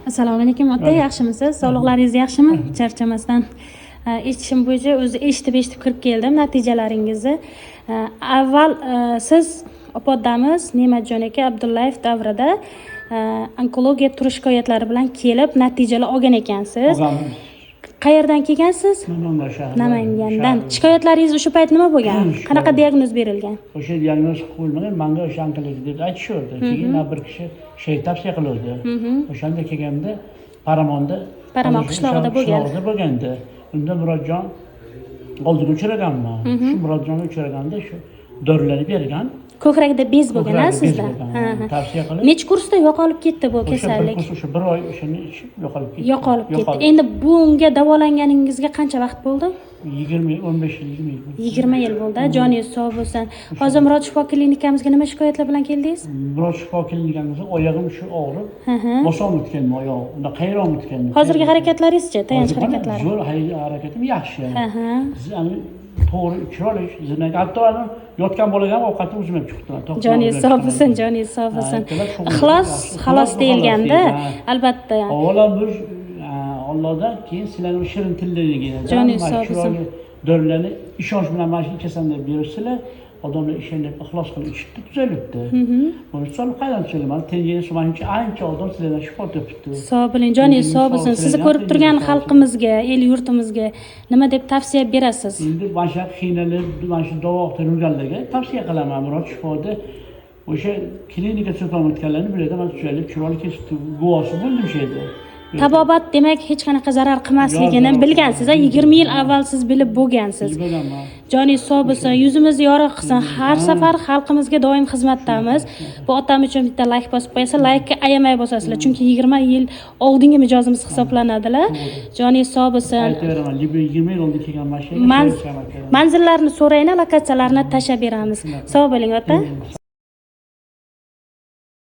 Assalomu alaykum, ota, yaxshimisiz? Sog'liqlaringiz yaxshimi? Charchamasdan. Eshitishim bo'yicha, o'zi eshitib eshitib kirib keldim natijalaringizni. Avval siz opodamiz Ne'matjon aka Abdullayev davrida onkologiya turi shikoyatlari bilan kelib, natijalar olgan ekansiz. Olganmiz. Qayerdan kelgansiz? Namangan shahri. Namangandan. Shahri. Shikoyatlaringiz o'sha payt nima bo'lgan? Qanaqa diagnoz berilgan? O'sha diagnoz qo'yilmagan, manga o'sha onkologiya deb aytishardi. Keyin mana bir kishi shay tavsiya qiluvdi. O'shanda kelganda Paramonda. Paramon qishlog'ida bo'lgan. Qishlog'ida bo'lganda. Unda Murodjon oldiga uchraganman. Shu Murodjonga uchraganda shu dorilarni bergan. Ko'krakda bez bo'lgan, a, Ko'kragida bez sizda? bo'lgan. Ha. Tavsiya qilib. Necha kursda yo'qolib ketdi bu O'sha bir kasallik? kurs, o'sha bir oy o'shani ichib yo'qolib ketdi. Yo'qolib ketdi. Endi bunga davolanganingizga qancha vaqt bo'ldi? 20, 15 yil, 20 yil. 20 yil bo'ldi, a? Joningiz sog' bo'lsin. Hozir Murod shifo klinikamizga nima shikoyatlar bilan keldingiz? Murod shifo klinikamizda oyog'im shu og'rib, bosolmay o'tgandim oyog'im. Unda qayron o'tgandim. Hozirgi harakatlaringizchi, tayanch Hozir mana harakatlari? Zo'r, harakatim yaxshi. Ani to'g'ri, chiroyli zinaga, hatto ani yotgan bolaga ham ovqatni o'zim ham chiqib turaman. Joningiz sog' bo'lsin, joningiz sog' bo'lsin. Ertalab shug'ullanib, Ixlos yaxshi. xalos Ixlos deyilganda, xalos deydi, ha. albatta. Avvalo bir Allohdan, keyin sizlarning shirin tillarigina. Joningiz sog' bo'lsin. Chiroyli dorilarni ishonch bilan mana shu ichasan deb beribsizlar. Odamlar ishonib, ixlos qilib ichibdi, tuzalibdi. Buni solib qaydan tuzalaman? Tenjini manimcha ancha odam sizlardan shifo topibdi. Sog' bo'ling, joningiz sog' bo'lsin. Sizni ko'rib turgan xalqimizga, el yurtimizga nima deb tavsiya berasiz? Endi mana shu qiynalib, mana shu davo axtarib yurganlarga tavsiya qilaman. Murod shifoda o'sha klinika o'tganlarni biladi, man tuzalib, chiroyli ketibdi, guvohi bo'ldim shu yerda. Tabobat demak hech qanaqa zarar qilmasligini Yo'q, yo'q. bilgansiz, a? 20 yil avval siz bilib bo'lgansiz. Bilganman. Joningiz sog' bo'lsin, yuzimizni yorug' qilsin. Har safar xalqimizga doim xizmatdamiz. Bu otam uchun bitta layk bosib qo'yasa, laykka ayamay bosasizlar, chunki 20 yil oldingi mijozimiz hisoblanadilar. Joningiz sog' bo'lsin. Aytaveraman, 20 yil oldin kelgan mana shu yerga, shu yerga. Manzillarni so'rayna, lokatsiyalarni tashlab beramiz. Sog' bo'ling, ota.